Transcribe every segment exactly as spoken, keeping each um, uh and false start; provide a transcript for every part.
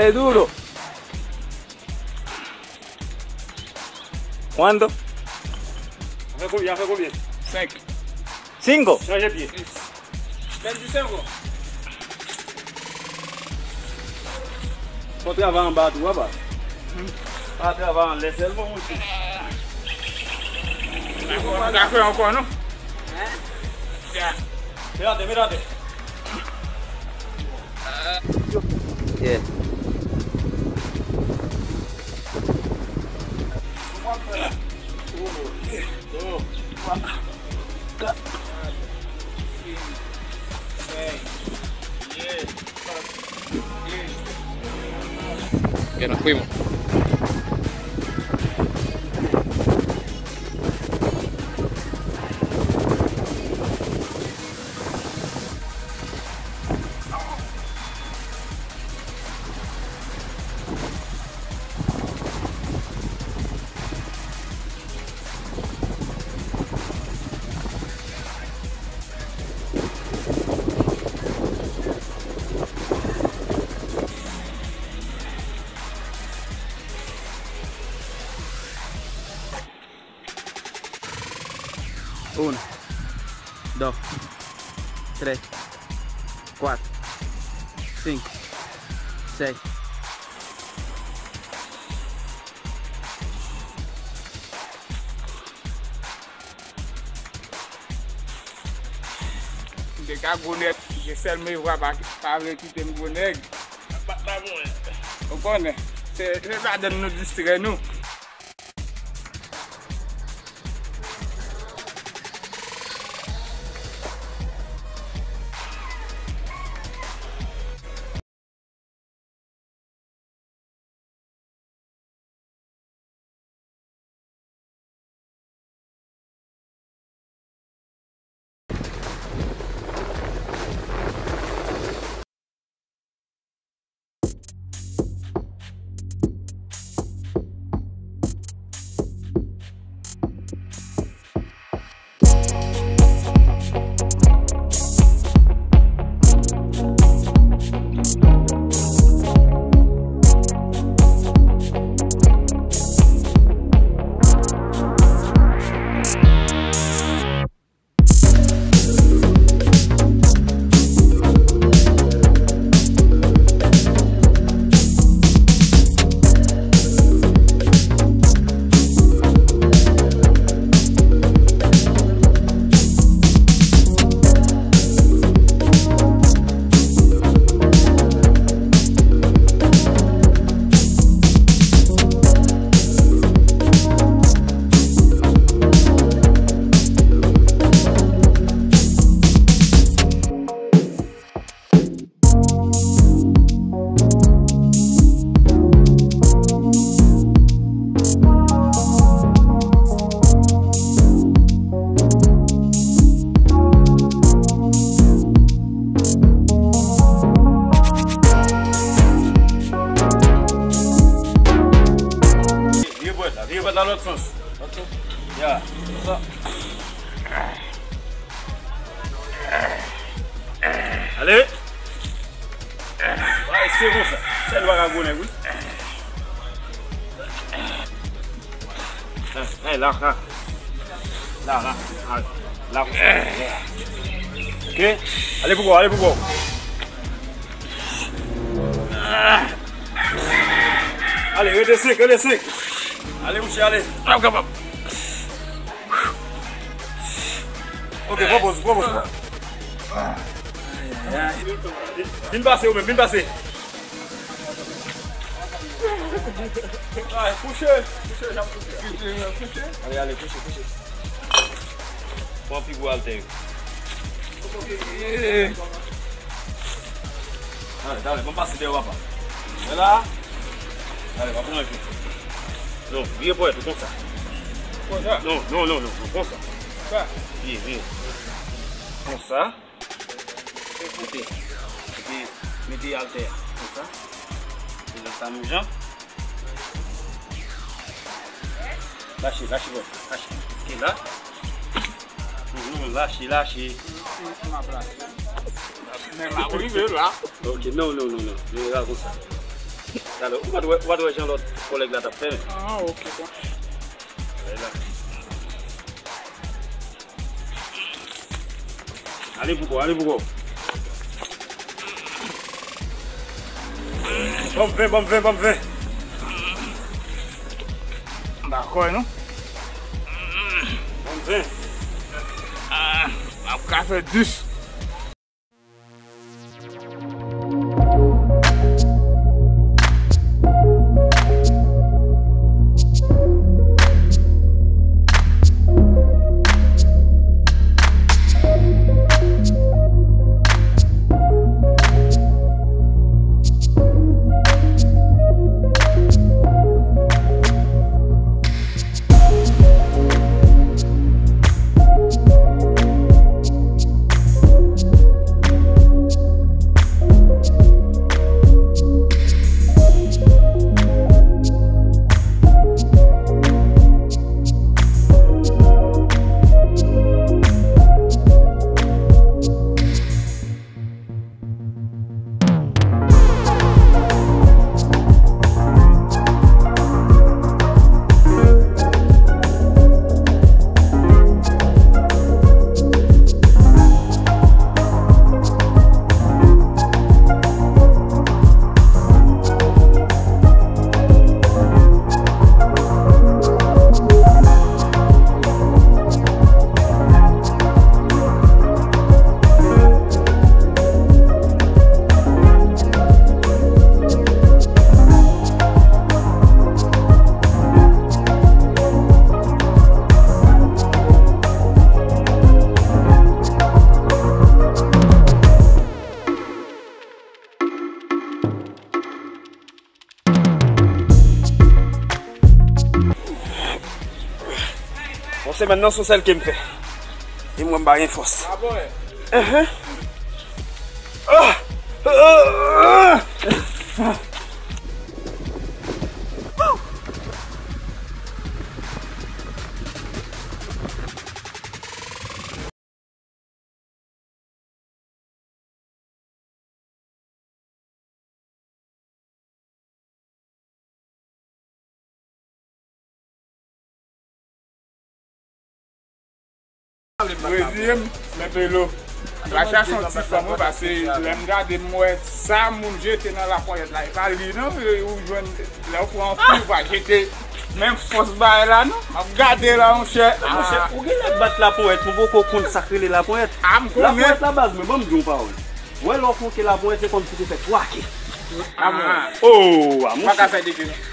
Es duro. ¿Cuánto? ¿A fè konbyen? A fè konbyen? Senk. Cinco. Chanje pye. Vennsenk. Fò travay anba tou, papa. Pa travay anlè sèlman, monchè. Ou pa ka fè ankò, non? Hein? Ya. Mete atè, mete atè. Yeah. Que nos fuimos. Uno, dos, tres, cuatro, cinco, seis. M te ka gwo nèg, se sèl Mevwa pa, pa vle kite m gwo nèg. Ou konnen, se, se ladann nou distrè nou. Vire pwèt la, vire pwèt la lòt sans. Ya. Ale. Ay, se konsa. Sèl pa ka gwo nèg, wi. Hey, hey, la, la. La, la. Ay, la, konsa. Ok. Ale pou gwo, ale pou gwo. Ale, rete senk, rete senk. Ale, mouche, ale. N ap kapab. Ok, pran pòz, pran pòz. Vin pase ou menm, vin pase. Ay, kouche, kouche, jan kouche. Ale, ale, kouche, kouche. Pran figi w al tè. Ale, ale, ban m pase dèyè papa. Vwala. Ale, pa pran anpil. Non, vire pòt ou konsa. Konsa? Non, non, non, non, non, konsa. Sa? Vire, vire. Konsa. Mete. Mete, mete al tè a. Konsa. E lòt sa menm jan. Lache, lache, bro. Lache. Kite la. Mhm, lache, lache. M ap lache. Men m ap rive la. Ok, non, non, non, non. Men la konsa. Talè, ou pa t wè, ou pa t wè jan lòt kòlèg la t ap fè? Ah, ok, bon. Alè la. Ale pou kò, ale pou kò. Ban m ven, ban m ven, ban m ven. M pa kwè non. Ban m ven. Ah, m ap ka fè dis. Bon, semèn nan se yon sèl ke m fè. E mwen m pa gen fòs. Enhen. Ah! Ah! Ah! Vle di m, men Pelo. Va chache yon ti fanm wi, paske lè m gade m wè sa moun jete nan laponyèt la, e pa li non, ou jwenn lè ou pran yon fi ou pa jete menm fòs bagay la non. M ap gade la monchè. Monchè, ou genlè bat laponyèt, ou poko konn sa k rele laponyèt. Ah, m konnen. Laponyèt la baz mwen, ban m di w yon pawòl. Wè lè w fè yon ke laponyèt se kòmsi te fè twa ke. Ah, oh, ah, monchè. Pa ka fè de ke non.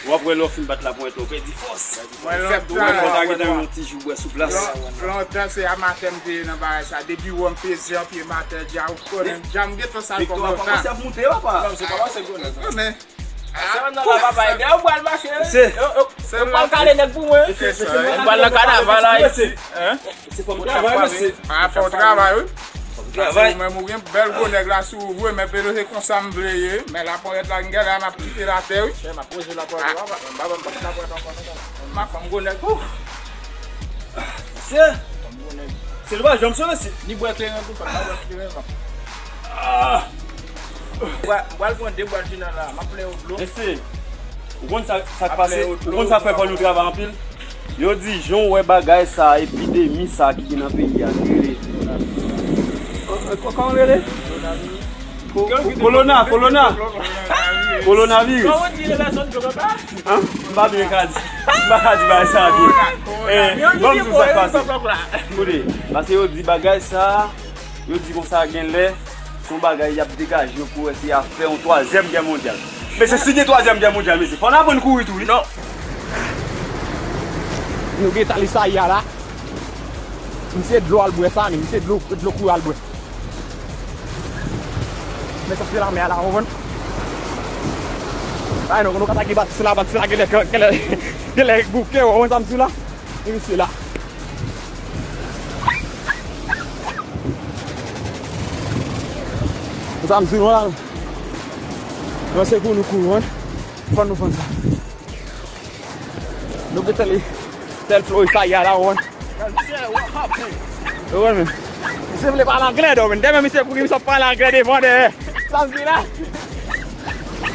W ap wè lè w fin bat laponyèt la, ou pèdi fòs. Mwen lontan, mwen lontan, yon ti jou bwè sou plas. Lontan se amatè m te ye nan bagay sa. Depi w wè m peze an pye m atè, dja ou konnen. Dja m gentan sal kòm lontan. Viktwa kòmanse ap moute, papa. Non, se kòmanse gwo nèg. Konnen. Semèn nan la, papa, e dèyè w pral mache. Yo, yo, yo pral kale nèg pou mwen. Yo pral nan kanaval Ayiti. Se fòm travay, mesye. Ah, fò travay, wi. Travay. Ou menm ou gen bèl gwo nèg la sou ou vre, men Pelo se konsa m vle ye. Men laponyèt la, m genlè m ap kite l atè, wi. M ap poze laponyèt la, m pa, m pa, m pa laponyèt ankò non. M ap fè m gwo nèg. Mesye. Se li pa janm sove, se. Ni bwè kleren tou, pa bwè kleren, non. Ah! Bwè, bwè, al pran de bwè jina la, m ap plen yo dlo. Mesye, ou konn sa, sa k pase, ou konn sa k fè fò nou travay anpil? Yo di, jan w wè bagay sa, epidemi sa ki nan peyi a, ki rele. Kòman rele? Ko-, ko-, kolona, kolona. Kolonaviris. Kòman di le pèsòn dlo papa? An? M pa byen ka di. M pa ka di bagay sa byen. Eh, ban m di w sa k pase. Koute, paske yo di bagay sa, yo di konsa gen lè, se yon bagay y ap degaje yo pou eseye ap fè yon twazyèm gè mondyal. Mesye, si gen twazyèm gè mondyal, mesye, fò n aprann kouri tou, wi. Non. Nou gen tali sa y a la. Misye dlo al bwè sa, men misye dlo, dlo kouri al bwè. Men sa se lamè a la, ou konprann? Ay non, nou ka ta gen batis la, batis la genlè, genlè, genlè bouke, ou konprann sa m di w la? E misye la. Ou sa m di nou la? Nan sekou nou kouri, ou konprann? Fò nou fann sa. Nou gen tèl, tèl Florida la, ou konprann? Ou konprann, men? Misye vle pale anglè, dò, men. Demen misye kouri, misye ap pale anglè devan, dèyè. Sa m di la?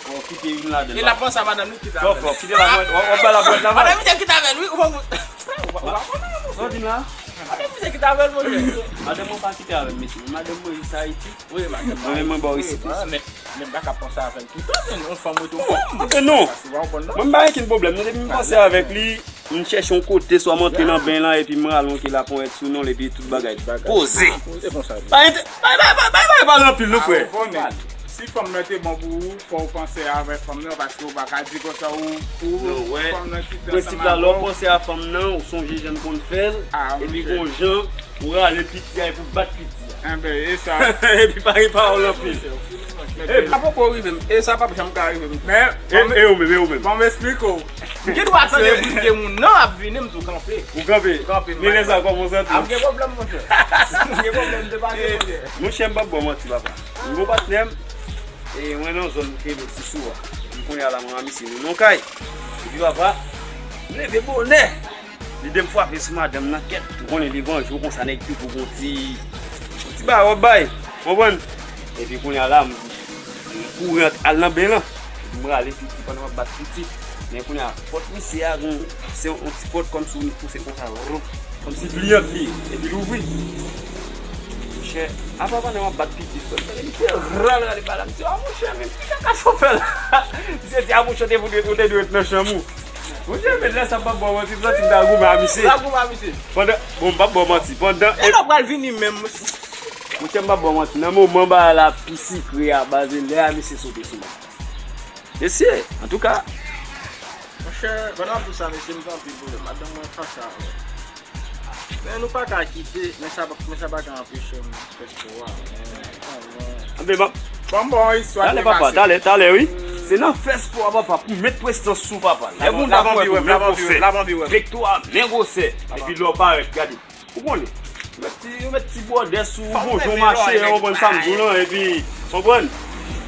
Fò w kite youn ladan. E l ap panse a madanm li kite avè l. Fò, fò, kite la, w ap bay la pòt la. Madanm misye kite avè l, wi. Ou pa, ou pa, ou pa konnen, monchè. Sa w di m la? Madanm misye kite avè l, monchè. Madanm mwen pa kite avè m, mesye. Madanm mwen jis Ayiti. Wi, madanm. Mwen menm mwen bò isit. Men, men m pa ka panse avè l toutan, men yon fanm rete yon fanm. Anfen non. Mwen m pa gen okenn pwoblèm, non, depi m panse avèk li, m chèche yon kote, swa m antre nan ben lan, epi m rale yon ke laponyèt sou non l, epi tout bagay poze. Se konsa. Pa ente-, pa, pa, pa, pa, pa pale anpil, non, frè. Si fanm nan te bon pou ou, fò w panse avè fanm nan, paske w pa ka di konsa ou pou fanm nan kite ansanm avè w. Prensip la, lè w panse a fanm nan, ou sonje jan l konn fè l, epi gon jan, ou rale piti a, epi w bat piti a. Enben, e sa. Epi pa gen pawòl anpil. E, sa poko rive m. E sa p ap janm ka rive m. Men, e, e ou menm, e ou menm. Ban m esplike w. M gen dwa tande bri ke moun nan ap vini, m tou kanpe. Ou kanpe. Kanpe, men lè sa kòman w santi w? M gen pwoblèm, monchè. M gen pwoblèm, depase, monchè. Monchè, m p ap ba w manti, papa. M gon patnè m, e mwen nan zòn m te rele Sisou a. M konnen a la mwen a misye nou nan kay. Epi papa, m leve bonè. Lide m frape sou madanm nan kèt. Ou konnen devan jou konsa nèg toujou gon ti, ti bagay w ap bay. Konprann? Epi kounye a la, m, m kouri ant-, al nan ben lan. Epi m rale piti pandan m ap bat piti. Men kounye a, pòt misye a gon, se yon ti pòt kòmsi ou pouse konsa, vrop. Kòmsi pliyan li ye. Epi l ouvri. Monchè, apa pandan m ap bat piti, m tande misye ral rale bagay la. M di, a monchè, men ki kaka sa w fè la? Misye di, a monchè, ou te dwe, ou te dwe ret nan chanm ou. Monchè, men lè sa m p ap ba w manti, m santi m ta goumen a misye. Ou ta goumen a misye? Pandan, bon, m p ap ba w manti. Pandan. E lè w pral vini menm? Monchè, m p ap ba w manti. Nan moman bagay la pi sikre a, baz, e lè a misye sote sou mwen. Mesye, antouka. Monchè, pandan w ap di sa, mesye, m gen anpil pwoblèm. Madanm mwen fache avè m. Men nou pa ka kite, men sa, men sa pa ka anpeche m fè cho a. Men, men. Anben, bon. Bon, bon, istwa. Talè, papa, talè, talè, wi. Se nan fè spò a, papa, pou met prestans sou papa. Lè moun ta konn wè pou men gwosè. Viktwa, men gwosè. Epi lè w parèt, gade. Ou konnen. Met ti, met ti bwòdè sou, ou gon jan w mache, ou konprann sa m di w lan, epi, konprann?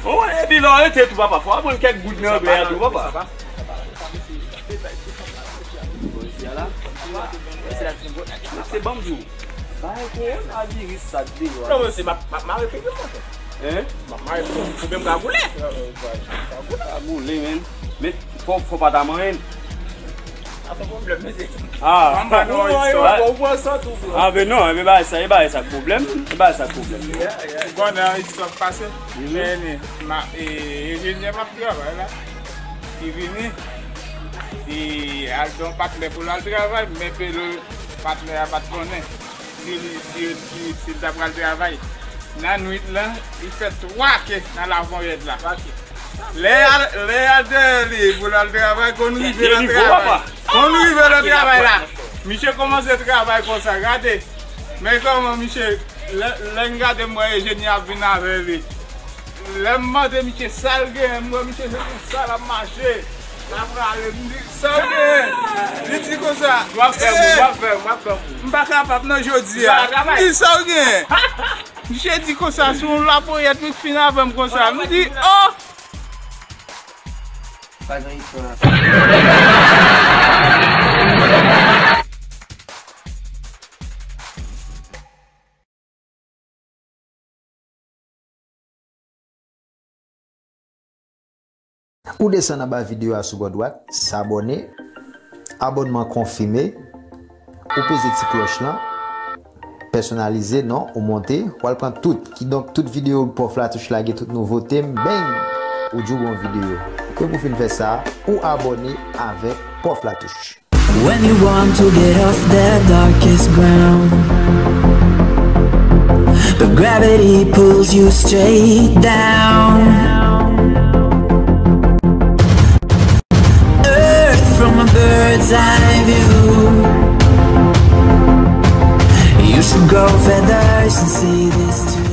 Ou konprann, epi lè w rete tou, papa, fò w aprann kèk goud nan anglè a tou, papa. Mesye, ban m di w. Bagay kowonaviris sa deyò a. Non, mesye, m ap, m ap mare figi m, monchè. Hein? M ap mare figi m. Figi m ka boule. Ka boule, men. Men fò, fò pa ta manyen. A, fò pwoblèm, mesye. Ah. Ou pran sa tou, bro. Ah, ben non, men bagay sa, e bagay sa k pwoblèm. E bagay sa k pwoblèm. Ou konnen istwa k pase? Men, ma, e, enjenyè m ap travay la. Li vini, li al di yon patnè pou l al travay, men pelo patnè a pa t konnen si li, si, si, si l ta pral travay. Nan nwit lan, li fè twa ke nan lavonyèt la. Lè al, lè al dèyè li pou l al travay, konn rive nan travay. Konn rive nan travay la. Misye kòmanse travay konsa, gade. Men kòman misye, lè, lè m gade m wè enjenyè ap vin avè li. Lè m mande misye sa l genyen, m wè misye se konsa l ap mache. L ap rale, m di, sa w genyen? Li di konsa, w ap fè moun, w ap fè moun, w ap fè moun. M pa kapab non jodi a. M di, sa w genyen? Misye di konsa, sou yon laponyèt, li fin avè m konsa. M di, oh! Pa gen istwa. Ou desann anba videyo a sou bò dwat, sabòne, abònman konfime, ou peze ti klòch lan, pèsonalize non, ou monte, w al pran tout. Kidonk, tout videyo Pwòf Latouch lage, tout nouvote m, bang! Ou djouge yon videyo. Epi pou fin fè sa, ou abòne avèk Pwòf Latouch. When you want to get off that darkest ground, but gravity pulls you straight down. Earth from a bird's eye view. You should grow feathers and see this too.